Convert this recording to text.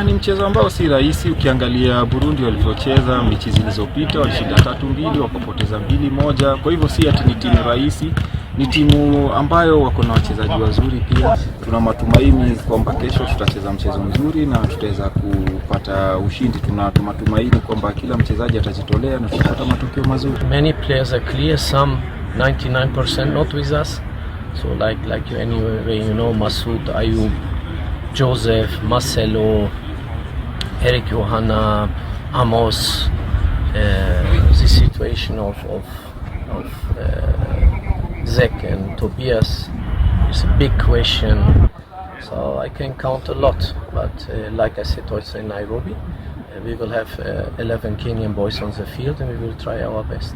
Ni mchezo ambao si rahisi. Ukiangalia Burundi walivyocheza mechi zilizopita, walishinda 3-2, wakapoteza 2-1. Kwa hivyo si ati ni timu rahisi, ni timu ambayo wako na wachezaji wazuri pia. Tuna matumaini kwamba kesho tutacheza mchezo mzuri na tutaweza kupata ushindi. Tuna matumaini kwamba kila mchezaji atajitolea na tutapata matokeo mazuri. Many players are clear, some 99% not with us. So like you anyway, Masoud, Ayub, Joseph, Marcelo, Eric Johanna, Amos. The situation of Zek and Tobias is a big question. So I can count a lot, but like I said also in Nairobi, we will have 11 Kenyan boys on the field and we will try our best.